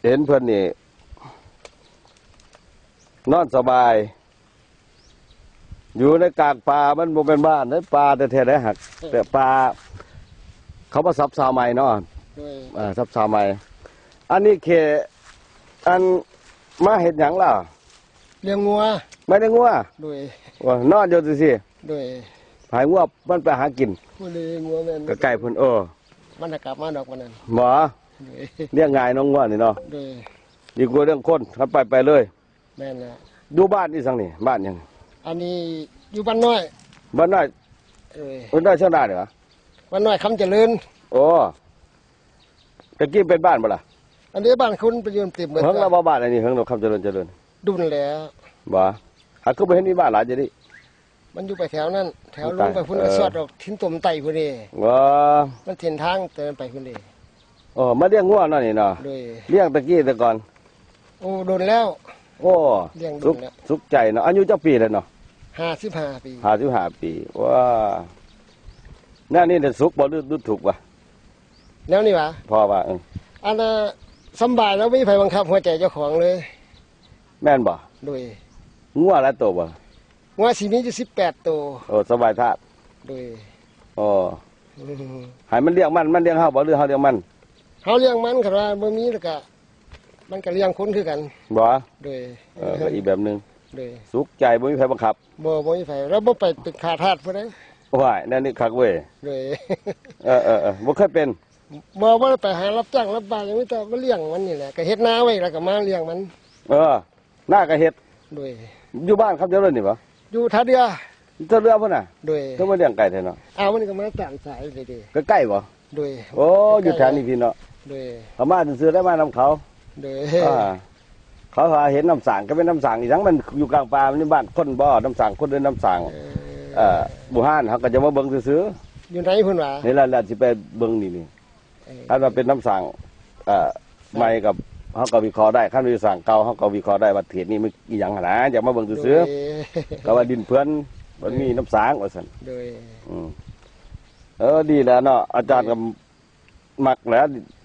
ເຫັນເພິ່ນນີ້ນອນສະບາຍ ຢູ່ໃນກາງປ່າ ມັນບໍ່ແມ່ນບ້ານເດ້ ປ່າແທ້ໆເດ້ ຫາກ ເອີ ແຕ່ປ່າ ເຂົາມາສັບຊາວໃໝ່ເນາະ ໂດຍ ເອີ ສັບຊາວໃໝ່. ອັນນີ້ເຂດ ອັນ ມາເຮັດຫຍັງລະ? ລ້ຽງງົວ ມາລ້ຽງງົວ ໂດຍ ໂອ້ ນອນຢູ່ຊື່ໆ ໂດຍ ໃຫ້ງົວມັນໄປຫາກິນ ພຸ້ນເດ້ ງົວແມ່ນ ໃກ້ໆພຸ້ນ ເອີ ມັນກະກັບມາດອກ ວັນນັ້ນ ບໍ່ ໂດຍ ລ້ຽງງ່າຍເນາະ ງົວນີ້ເນາະ ໂດຍ ດີກວ່າລ້ຽງຄົນ ຄັນໄປ ໄປເລີຍ ແມ່ນແລ້ວ ຢູ່ບ້ານອີ່ສັງນີ້ ບ້ານຫຍັງ? ອັນນີ້ຢູ່ບ້ານນ້ອຍ ບ້ານນ້ອຍ ໂດຍ ບ້ານນ້ອຍເຊີງດານີ້ຫວາ? ບ້ານນ້ອຍຄຳຈະເລີນ ໂອ້ ແຕ່ກີ້ເປັນບ້ານບໍ່ລະ? ອັນນີ້ບ້ານຄົນໄປຢູ່ເຕັມເບິດ ເຫິງແລ້ວບໍ່ ບ້ານອັນນີ້ ເຫິງແລ້ວ ຄຳຈະເລີນ ຈະເລີນ ດົນແລ້ວ ບໍ່ ຫາຄືບໍ່ເຫັນມີບ້ານຫຼາຍຈັ່ງນີ້? ມັນຢູ່ໄປແຖວນັ້ນ ແຖວລົງໄປພຸ້ນ ເອີ ກະຊອດອອກທິນຕົມໃຕ້ພຸ້ນເດ້ ບໍ່ ມັນເສັ້ນທາງແຕ່ໄປພຸ້ນເດ້ ໂອ້ ມາລ້ຽງງົວເນາະນີ້ເນາະ ໂດຍ ລ້ຽງແຕ່ກີ້ແຕ່ກ່ອນ ໂອ້ ດົນແລ້ວ ໂອ້ ລ້ຽງດົນແລ້ວ ສຸກ ສຸກໃຈເນາະ ອາຍຸຈັກປີແລ້ວເນາະ? ຫ້າສິບຫ້າປີ ຫ້າສິບຫ້າປີ ວ້າ ແນວນີ້ແຫຼະສຸກບໍ່ ຫຼື ຫຼືທຸກຫວາ? ແນວນີ້ຫວາ? ພໍ່ວ່າ ເອີ ອັນນ່າ ສຳບາຍແລ້ວ ບໍ່ມີໃຜບັງຄັບຫົວໃຈເຈົ້າຂອງເລີຍ ແມ່ນບໍ່? ໂດຍ ງົວຫຼາຍໂຕບໍ່? ງົວຊິມີຢູ່ສິບແປດໂຕ ໂອ້ ສະບາຍທາດ ໂດຍ ໂອ້ ໃຫ້ມັນລ້ຽງມັນ ມັນລ້ຽງເຮົາບໍ່ ຫຼືເຮົາລ້ຽງມັນ? ເຮົາລ້ຽງມັນ ຄັນວ່າບໍ່ມີແລ້ວກະ ມັນກະລ້ຽງຄົນຄືກັນ ບໍ່ ໂດຍ ເອີ ກະອີກແບບໜຶ່ງ ໂດຍ ສຸກໃຈ ບໍ່ມີໃຜບັງຄັບ ບໍ່ ບໍ່ມີໃຜ ແລ້ວບໍ່ໄປເປັນຂ້າທາດຜູ້ໃດ ໂອ້ຍ ແນວນີ້ຄັກເວີຍ ໂດຍ ເອີໆໆ ບໍ່ເຄີຍເປັນ ບໍ່ ບໍ່ໄດ້ໄປຫາຮັບຈ້າງຮັບບາຫຍັງ ມີແຕ່ມາລ້ຽງມັນນີ້ແຫຼະ ກະເຮັດນາໄວ້ ແລ້ວກະມາລ້ຽງມັນ ເອີ ນາກະເຮັດ ໂດຍ ຢູ່ບ້ານຄຳຈະເລີນນີ້ບໍ່? ຢູ່ທ່າເຮືອ ທ່າເຮືອພຸ້ນນະ ໂດຍ ຄືມາລ້ຽງໄກ່ແທ້ເນາະ ອ້າວ ມັນກະມາຕາມສາຍເດ້ ໃກ້ໆບໍ່? ໂດຍ ໂອ້ ຢູ່ແຖວນີ້ພີ້ເນາະ ໂດຍ ເຂົາມາຊື່ໆ ໄດ້ມານຳເຂົາ ໂດຍ ອ່າ ເຂົາຫາເຫັນນ້ຳສ້າງ ກະແມ່ນນ້ຳສ້າງອີ່ຫຍັງ ມັນຢູ່ກາງປ່າ ມັນຢູ່ບ້ານຄົນບໍ່ ນ້ຳສ້າງຄົນ ຫຼືນ້ຳສ້າງ ເອີ ເອີ ບູຮານ ເຮົາກະຈະມາເບິ່ງຊື່ໆ ຢູ່ໃນພຸ້ນຫວາ ນີ້ລະ ລະຊິໄປເບິ່ງນີ້ ນີ້ ເອີ ຄັນວ່າເປັນນ້ຳສ້າງ ເອີ ໃໝ່ກະ ເຮົາກະວິເຄາະໄດ້ ຄັນວ່າສ້າງເກົ່າ ເຮົາກະວິເຄາະໄດ້ວ່າເຂດນີ້ມັນອີ່ຫຍັງຫັ້ນນະ ຢາກມາເບິ່ງຊື່ໆ ໂດຍ ກະວ່າດິນເຜືອນ ມັນມີ ໂດຍ ນ້ຳສ້າງວ່າຊັ້ນ ໂດຍ ອືມ ເອີ ດີແລ້ວເນາະ ອາຈານກະ ໂດຍ ມັກແຫຼະ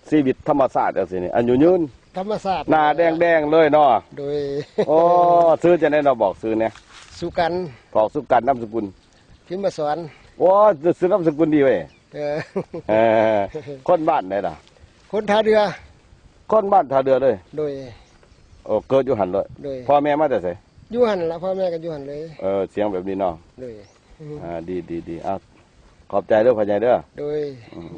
ຊີວິດທຳມະຊາດຈັ່ງຊີ້ນີ້ ອາຍຸຍືນ ທຳມະຊາດ ໜ້າແດງໆເລີຍເນາະ ໂດຍ ໂອ້ ຊື່ຈັ່ງໃດເນາະ ບອກຊື່ແດ່ ສຸກັນ ທອງສຸກັນ ນາມສະກຸນ ພິມມະສອນ ໂອ້ ຊື່ນາມສະກຸນດີເວີຍ ເອີ ເອີ ຄົນບ້ານໃດລະ? ຄົນທ່າເຮືອ ຄົນບ້ານທ່າເຮືອເລີຍ ໂດຍ ໂອ້ ເກີດຢູ່ຫັ້ນເລີຍ ໂດຍ ພໍ່ແມ່ມາແຕ່ໃສ? ຢູ່ຫັ້ນລະ ພໍ່ແມ່ກະຢູ່ຫັ້ນເລີຍ ເອີ ສຽງແບບນີ້ເນາະ ໂດຍ ອ່າ ດີໆໆ ເອົາ ຂອບໃຈເດີພໍ່ໃຫຍ່ເດີ ໂດຍ ອືມ